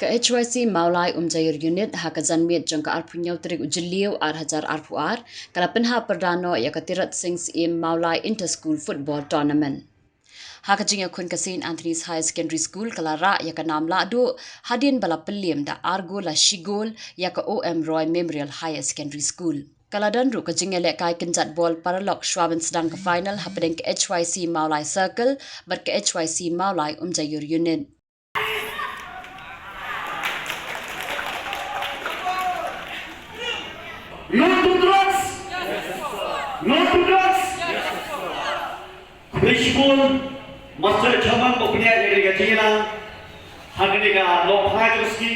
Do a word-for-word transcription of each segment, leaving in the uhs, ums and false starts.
H Y C Mawlai Umjaiur Unit ha ka janmiet jong ka arphew hynñiew tarik u Jylliew ar hajar arphew ar, ka la pynhap pyrda noh ïa ka Tirot Sing Syiem Mawlai Inter School Football Tournament. Ha ka jingïakhun, ka Saint Anthony's Higher Secondary School ka la rah ïa ka nam lahduh hadien ba la pynliem da ar gol la shi gol ïa ka O M Roy Memorial Higher Secondary School. Ka la don ruh ka jingïalehkai kynjat bol paralok shwa ban sdang ka final hapdeng ka H Y C Mawlai Circle bad ka H Y C Mawlai Umjaiur Unit. Not to drugs! Not to drugs! Khublei shibun, Master Chairman, ba pynïaid ïa kane ka jingïalang ha kane ka longphai ka sngi,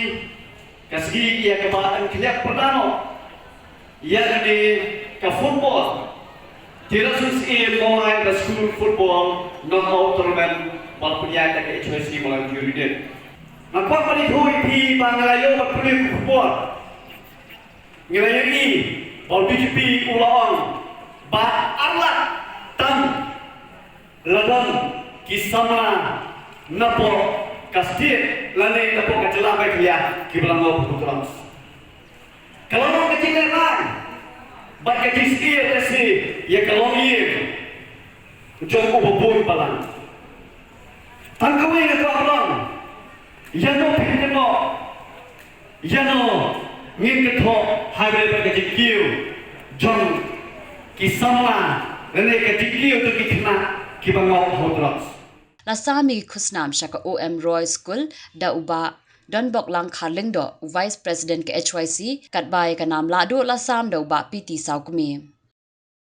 ka sngi ïa kaba yn khlieh pyrda noh ïa kane ka football. Tirot Sing Syiem Mawlai Inter School Football Knockout Tournament ba la pynïaid da ka H Y C Mawlai Unit. Nga kwah ban ïathuh ïa phi ba nga la ïoh ban pule ïa ka khubor. Ngi la ïohi ba u D G P u la ong ba ar lak tam la don ki samla napoh ka state lane napoh ka jylla Meghalaya kiba la ngop ha drugs. Ka la long ka jingïalang bad ka jingsngewsih ïa ka longïing jong uba bun balang. Tang kawei nga kwah ban ong, ïa no phi kynnoh, ïa no ngin kynthoh hynrei bad ka jingkiew jong ki samla lane ka jingkiew jong ki khynnah kiba ngop ha drugs. La sam ïa ki khusnam sha ka O M Roy School da u Bah Donboklang Kharlyngdoh, u Vice President ka H Y C, katba ïa ka nam lahduh la sam da u Bah P T Sawkmie.